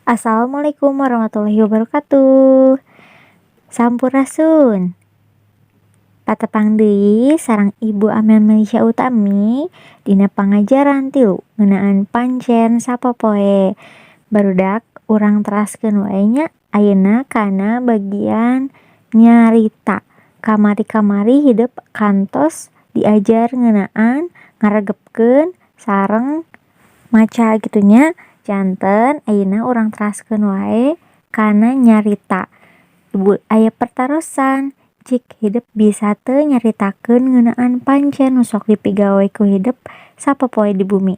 Assalamualaikum warahmatullahi wabarakatuh. Sampurasun. Patepang deui sareng Ibu Amel Melisya Utami dina pangajaran 3 ngeunaan pancen sapopoe. Barudak, urang teraskeun wae nya ayeuna kana bagian nyarita. Kamari-kamari hidep kantos diajar ngeunaan ngaregepkeun sareng maca kitu nya. Janten ayeuna urang teraskeun wae kana nyarita. Ibu aya pertarosan, cik hidep bisa teu nyaritakeun ngeunaan pancen nu sok dipigawe ku hidep sapopoe di bumi?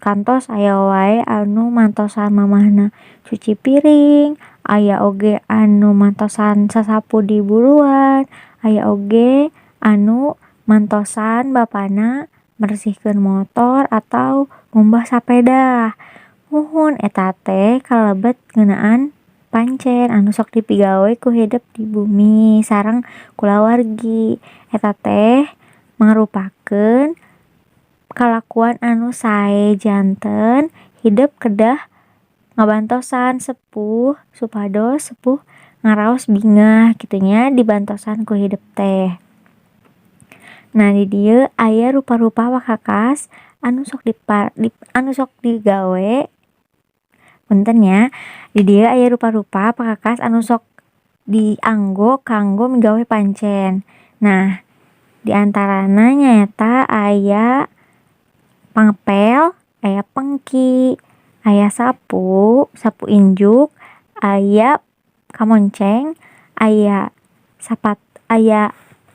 Kantos aya wae anu mantosan mamahna cuci piring, aya oge anu mantosan sasapu di buruan, aya oge anu mantosan bapana mersihkeun motor atau ngumbah sapeda. Muhun, eta teh kalebet ngeunaan pancen anu sok dipigawe ku hidep di bumi sareng kulawargi. Eta teh mangrupakeun kalakuan anu sae, janten hidep kedah ngabantosan sepuh supados sepuh ngaraos bingah kitu nya dibantosan ku hidep teh. Nah, di dieu aya rupa-rupa pakakas anu sok digawe. Punten nya, di dieu aya rupa-rupa pakakas anu sok dianggo kanggo migawe pancen. Nah, di antarana nyaeta aya pangpel, aya pengki, aya sapu, sapu injuk, aya kamonceng, aya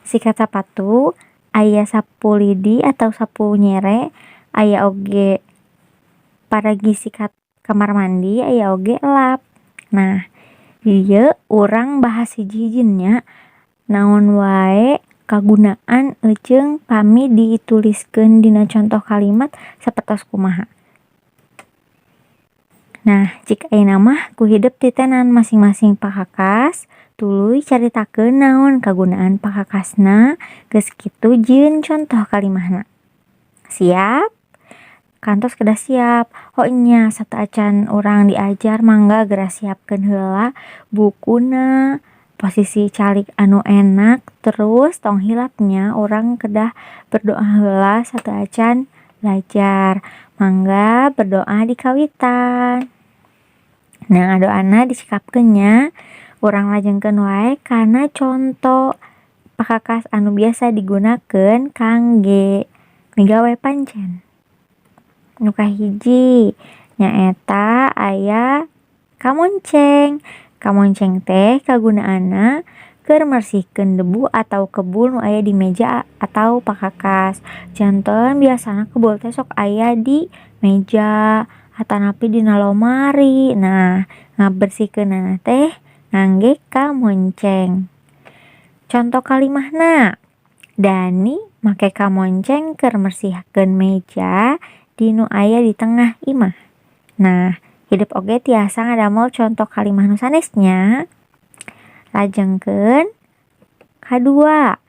sikat sapatu, aya sapu lidi atau sapu nyere, aya oge paragi sikat kamar mandi, aya oge lap. Nah, di dieu urang bahas hiji-hiji nya, naon wae kagunaan jeung pami dituliskeun dina contoh kalimat sapertos kumaha. Nah, cik ayeuna mah ku hidep titenan masing-masing pakakas, tuluy caritakeun naon kagunaan pakakasna, geus kitu jieun contoh kalimahna. Siap? Kantos kedah siap. Oh nya, sateuacan urang diajar, mangga geura siapkeun heula bukuna, posisi calik anu enak, terus tong hilap nya, urang kedah berdoa heula sateuacan belajar. Mangga berdoa dikawitan. Nah, doana dicekapkeun nya. Urang lajengkeun wae kana conto pakakas anu biasa digunakeun kangge migawe pancen. Nu kahiji nyaeta aya kamonceng. Kamonceng teh kagunaanna keur mersihkeun debu atau kebul nu aya di meja atau pakakas. Janten biasana kebul teh sok aya di meja atanapi dina lomari. Nah, ngabersihkeunana teh ngangge kamonceng. Conto kalimahna, Dani make kamonceng keur mersihkeun meja di nu aya di tengah imah. Nah, hidep oge tiasa ngadamel conto kalimah nu sanes nya. Lajengkeun kadua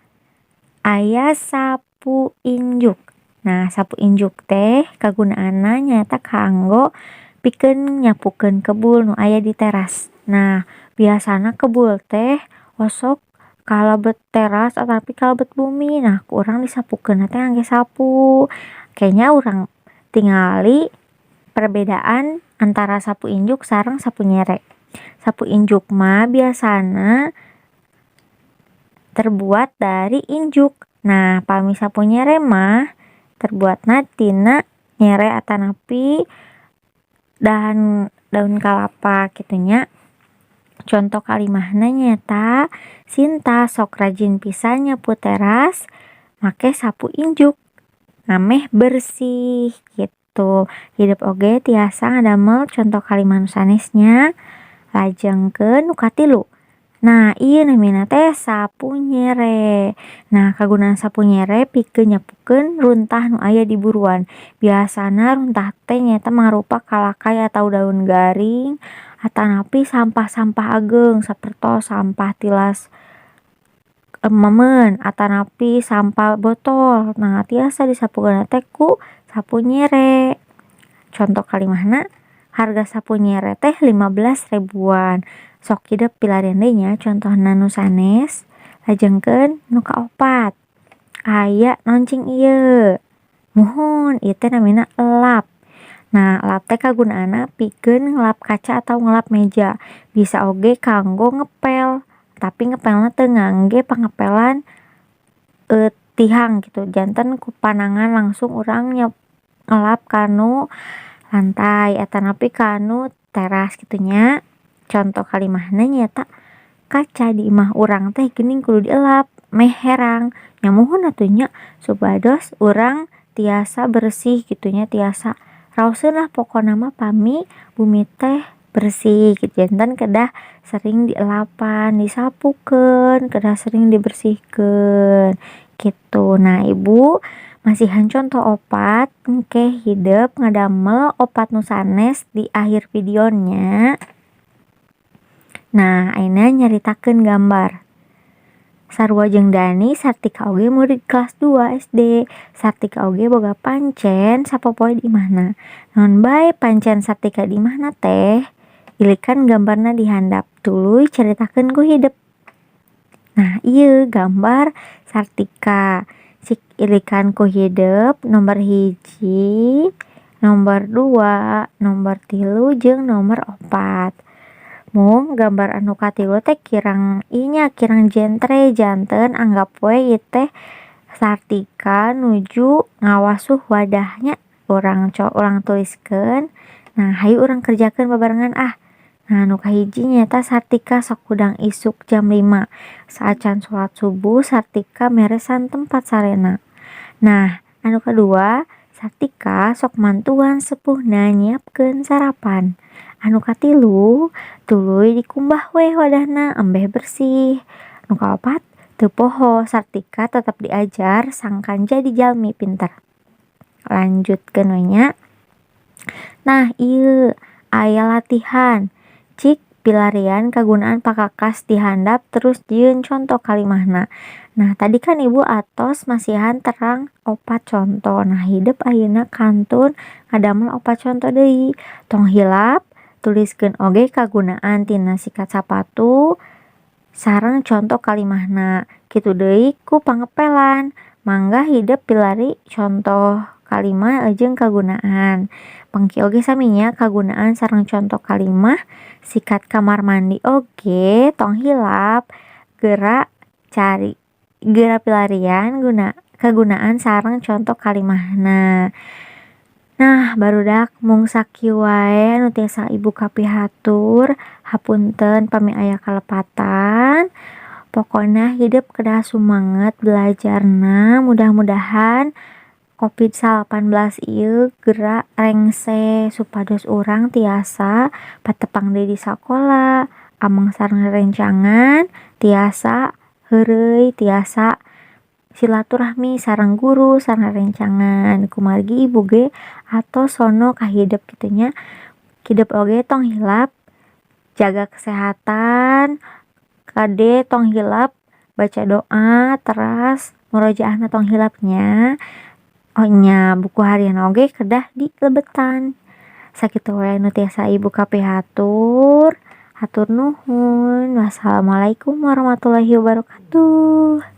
aya sapu injuk. Nah, sapu injuk teh kagunaanna nyaeta kanggo pikeun nyapukeun kebul nu aya di teras. Nah, biasana kebul teh osok kalebet teras atanapi kalebet bumi. Nah, ku urang disapukeunna teh ngangge sapu. Ke nya urang tingali perbedaan antara sapu injuk sareng sapu nyere. Sapu injuk mah biasana terbuat dari injuk. Nah, pami sapu nyere mah terbuatna tina nyere atanapi dahan daun kalapa kitu nya. Conto kalimahna nyaeta, Sinta sok rajin pisan nyapu teras make sapu injuk ngameh bersih kitu. Hidep oge tiasa ngadamel conto kalimah nu sanes nya. Lajengkeun nu katilu. Nah, ieu namina teh sapu nyere. Nah, kagunaan sapu nyere pikeun nyapukeun runtah nu aya di buruan. Biasana runtah teh nyaeta mangrupa kalakay atau daun garing atanapi sampah-sampah ageung sapertos sampah tilas memeun atanapi sampah botol. Nah, tiasa disapukeunna teh ku sapu nyere. Conto kalimahna, Harga sapu nyere teh 15 ribuan. Sok hidep pilarian deui nya contohna nu sanes. Lajengkeun nu kaopat, aya naon cing ieu? Muhun, ieu teh namina lap. Nah, lap teh kagunaanna pikeun ngelap kaca atau ngelap meja. Bisa oge kanggo ngepel, tapi ngepelna teu ngangge pangepelan tihang kitu, janten ku panangan langsung urang ngelap kanu lantai atanapi kanu teras kitu nya. Contoh kalimahna nyaeta kaca di imah urang teh geuning kudu dielap meh herang. Nya muhun atuh nya, supados urang tiasa bersih kitu nya, tiasa raoseun lah pokona mah pami bumi teh bersih kitu. Janten kedah sering dielapan, disapukeun, kedah sering dibersihkeun kitu. Nah, Ibu masihan contoh opat, engke hidep ngadamel opat nu sanes di akhir video nya. Nah, ayeuna nyaritakeun gambar. Sarua jeung Dani, Sartika oge murid kelas 2 SD. Sartika oge boga pancen sapopoe di imahna. Naon bae pancen Sartika di imahna teh? Ilikan gambarna di handap, tuluy caritakeun ku hidep. Nah, ieu gambar Sartika. Cik ilikan ku hidep nomor 1, nomor 2, nomor 3, jeung nomor 4. Mung gambar anu katilu teh kirang ieu nya, kirang jentre, janten anggap we ieu teh Sartika nuju ngawasuh wadah nya. Urang tuliskeun. Nah, hayu urang kerjakeun babarengan ah. Nah, nu kahiji nyaeta Sartika sok hudang isuk jam 5. Saacan salat subuh, Sartika meresan tempat sarena. Nah, anu kadua, Sartika sok mantuan sepuhna nyiapkeun sarapan. Anu katilu, tuluy dikumbah we wadahna ambeh bersih. Nu kaopat, teu poho Sartika tetep diajar sangkan jadi jalmi pinter. Lanjutkeun we nya. Nah, ieu aya latihan. Cik pilarian kagunaan pakakas di handap terus jieun conto kalimahna. Nah, tadi kan Ibu atos masihan terang opat conto. Nah, hidep ayeuna kantun ngadamel opat conto deui. Tong hilap tuliskeun oge kagunaan tina sikat sapatu sareng conto kalimahna. Kitu deui ku pangepelan. Mangga hidep pilari conto kalimah jeung kagunaan. Pengki oge sami nya kagunaan sareng conto kalimah. Sikat kamar mandi oge tong hilap geura cari geura pilarian guna kagunaan sareng conto kalimahna. Nah, barudak, mung sakieu wae anu tiasa Ibu kapihatur. Hapunten pami aya kalepatan. Pokona hidep kedah sumanget belajarna, mudah-mudahan Covid-19 ieu geura rengse supados urang tiasa patepang deui di sakola, ameng sareng rerencangan tiasa heureuy, tiasa silaturahmi sareng guru, sareng rerencangan. Kumargi Ibu ge atos sono ka hidep kitu nya. Hidep oge tong hilap jaga kesehatan, kade tong hilap baca doa, teras murojaahna tong hilap nya. Oh nya, buku harian oge kedah dilebetan. Sakitu we nu tiasa Ibu kapihatur. Hatur nuhun. Wassalamualaikum warahmatullahi wabarakatuh.